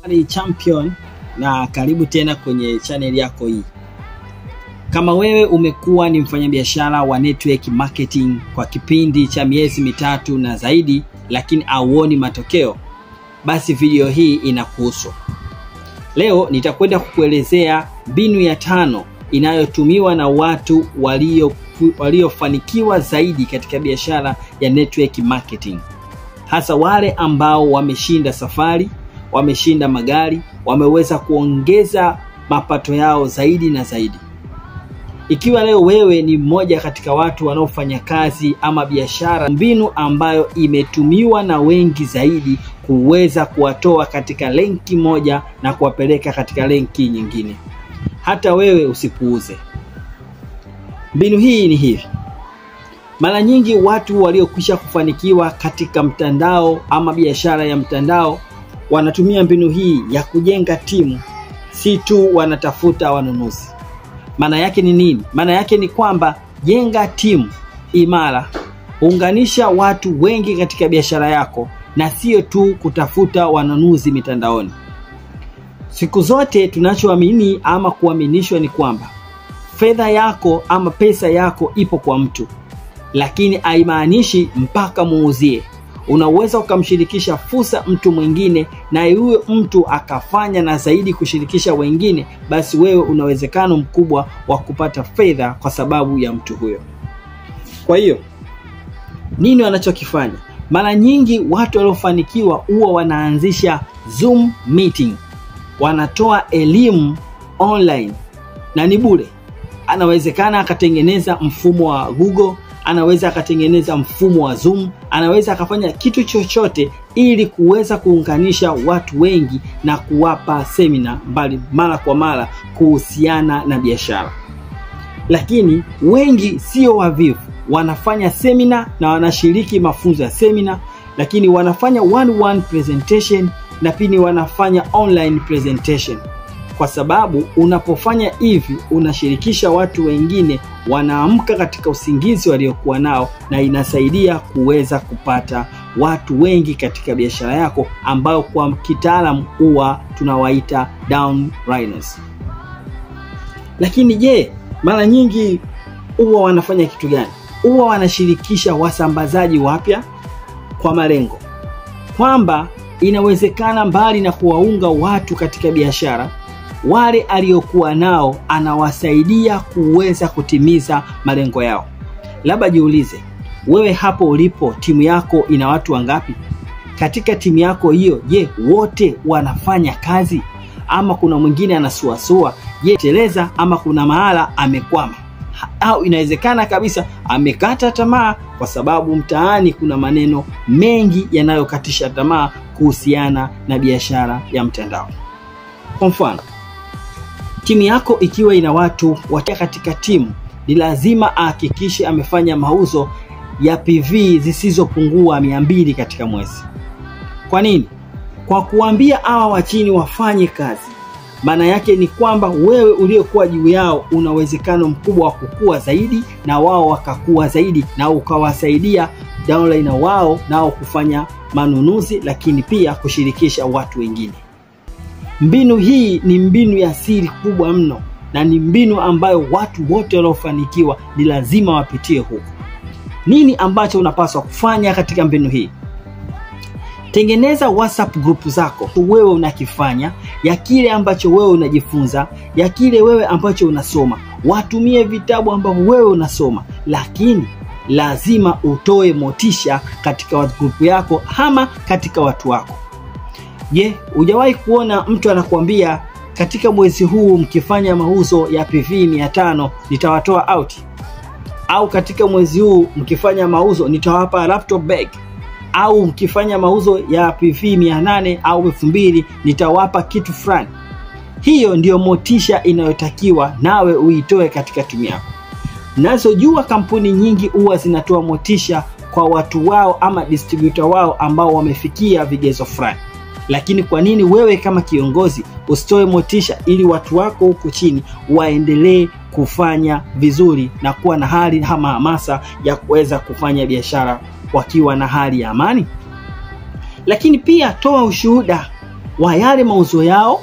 Ni Champion na karibu tena kwenye channel yako hii. Kama wewe umekuwa ni mfanyabiashara wa network marketing kwa kipindi cha miezi mitatu na zaidi, lakini hauoni matokeo, basi video hii inakuhusu. Leo nitakwenda kukuelezea mbinu ya 5 inayotumiwa na watu waliofanikiwa zaidi katika biashara ya network marketing. Hasa wale ambao wameshinda safari, wameshinda magari, wameweza kuongeza mapato yao zaidi na zaidi. Ikiwa leo wewe ni mmoja katika watu wanaofanya kazi ama biashara, mbinu ambayo imetumiwa na wengi zaidi kuweza kuwatoa katika lenki moja na kuwapeleka katika lenki nyingine, hata wewe usipuuze. Mbinu hii ni hivi. Mara nyingi watu waliokwisha kufanikiwa katika mtandao ama biashara ya mtandao wanatumia mbinu hii ya kujenga timu, si tu wanatafuta wanunuzi. Maana yake ni nini? Maana yake ni kwamba jenga timu imara, unganisha watu wengi katika biashara yako na sio tu kutafuta wanunuzi mitandaoni. Siku zote tunachoamini ama kuaminishwa ni kwamba fedha yako ama pesa yako ipo kwa mtu, lakini haimaanishi mpaka muuzie. Unaweza ukamshirikisha fursa mtu mwingine na yule mtu akafanya na zaidi kushirikisha wengine, basi wewe una uwezekano mkubwa wa kupata fedha kwa sababu ya mtu huyo. Kwa hiyo nini wanachokifanya? Mara nyingi watu waliofanikiwa huwa wanaanzisha Zoom meeting. Wanatoa elimu online na ni bure. Anawezekana akatengeneza mfumo wa Google, anaweza akatengeneza mfumo wa Zoom, anaweza akafanya kitu chochote ili kuweza kuunganisha watu wengi na kuwapa semina mbali mara kwa mara kuhusiana na biashara. Lakini wengi sio wavivu, wanafanya semina na wanashiriki mafunzo ya semina, lakini wanafanya one-on-one presentation na pia wanafanya online presentation. Kwa sababu unapofanya hivi unashirikisha watu wengine, wanaamka katika usingizi waliokuwa nao, na inasaidia kuweza kupata watu wengi katika biashara yako ambao kwa kitaalamu huwa tunawaita downliners. Lakini je, mara nyingi huwa wanafanya kitu gani? Huwa wanashirikisha wasambazaji wapya kwa malengo kwamba inawezekana mbali na kuwaunga watu katika biashara, wale aliokuwa nao anawasaidia kuweza kutimiza malengo yao. Labda jiulize, wewe hapo ulipo timu yako ina watu wangapi? Katika timu yako hiyo, je, wote wanafanya kazi ama kuna mwingine anasuasua? Je, teleza ama kuna mahala amekwama? Au inawezekana kabisa amekata tamaa, kwa sababu mtaani kuna maneno mengi yanayokatisha tamaa kuhusiana na biashara ya mtandao. Kwa mfano, timu yako ikiwa ina watu watatu katika timu, ni lazima ahakikishe amefanya mauzo ya PV zisizopungua 200 katika mwezi. Kwa nini? Kwa kuambia hawa wa chini wafanye kazi, maana yake ni kwamba wewe uliokuwa juu yao una uwezekano mkubwa wa kukua zaidi na wao wakakua zaidi, na ukawasaidia downline wao nao kufanya manunuzi, lakini pia kushirikisha watu wengine. Mbinu hii ni mbinu ya siri kubwa mno, na ni mbinu ambayo watu wote waliofanikiwa ni lazima wapitie huko. Nini ambacho unapaswa kufanya katika mbinu hii? Tengeneza WhatsApp group zako. Wewe unakifanya ya kile ambacho wewe unajifunza, ya kile wewe ambacho unasoma. Watumie vitabu ambavyo wewe unasoma, lakini lazima utoe motisha katika group yako ama katika watu wako. Je, hujawahi kuona mtu anakuambia katika mwezi huu mkifanya mauzo ya PV 500 nitawatoa out? Au katika mwezi huu mkifanya mauzo nitawapa laptop bag? Au mkifanya mauzo ya PV 800 au 2000 nitawapa kitu fulani? Hiyo ndiyo motisha inayotakiwa nawe uitoe katika timu yako. Nazojua kampuni nyingi huwa zinatoa motisha kwa watu wao ama distributor wao ambao wamefikia vigezo fulani. Lakini kwa nini wewe kama kiongozi usitoe motisha ili watu wako huku chini waendelee kufanya vizuri na kuwa na hali ama hamasa ya kuweza kufanya biashara wakiwa na hali ya amani? Lakini pia toa ushuhuda. wa yale mauzo yao,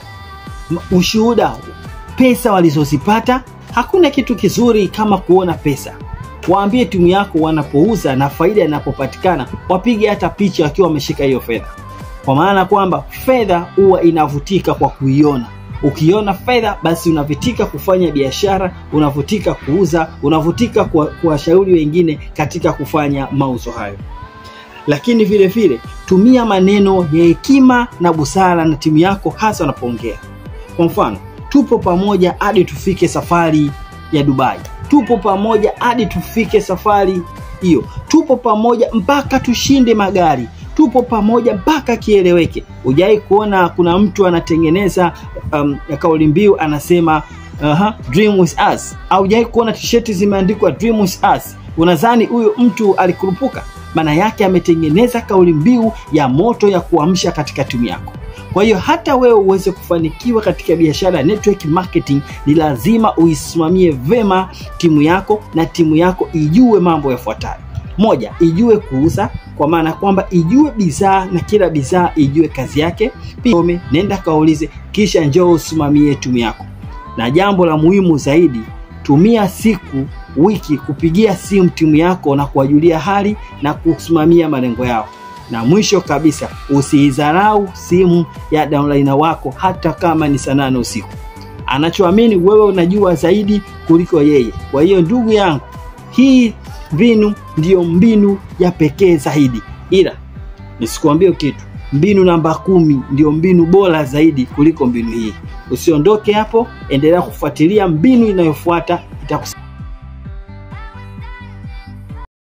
ushuhuda pesa walizozipata. Hakuna kitu kizuri kama kuona pesa. Waambie timu yako wanapouza na faida inapopatikana, wapige hata picha wakiwa wameshika hiyo fedha, kwa maana kwamba fedha huwa inavutika kwa kuiona. Ukiona fedha, basi unavutika kufanya biashara, unavutika kuuza, unavutika kuwashauri wengine katika kufanya mauzo hayo. Lakini vile vile tumia maneno ya hekima na busara na timu yako, hasa unapoongea. Kwa mfano, tupo pamoja hadi tufike safari ya Dubai, tupo pamoja hadi tufike safari hiyo, tupo pamoja mpaka tushinde magari, tupo pamoja mpaka kieleweke. Hujai kuona kuna mtu anatengeneza kauli mbiu anasema dream with us? Au hujai kuona t-shirt zimeandikwa dream with us? Unadhani huyo mtu alikurupuka? Maana yake ametengeneza kauli mbiu ya moto ya kuamsha katika timu yako. Kwa hiyo hata wewe uweze kufanikiwa katika biashara ya network marketing, ni lazima uisimamie vema timu yako na timu yako ijue mambo yafuatayo. Moja, ijue kuuza, kwa maana kwamba ijue bidhaa na kila bidhaa ijue kazi yake. Pili, nenda kaulize, kisha njoo usimamie timu yako. Na jambo la muhimu zaidi, tumia siku, wiki kupigia simu timu yako na kuwajulia hali na kusimamia malengo yao. Na mwisho kabisa, usiidharau simu ya downliner wako hata kama ni saa 8 usiku. Anachoamini wewe unajua zaidi kuliko yeye. Kwa hiyo ndugu yangu, hii mbinu ndiyo mbinu ya pekee zaidi. Ila nisikuambie kitu, mbinu namba 10 ndiyo mbinu bora zaidi kuliko mbinu hii. Usiondoke hapo, endelea kufuatilia mbinu inayofuata itakusaidia.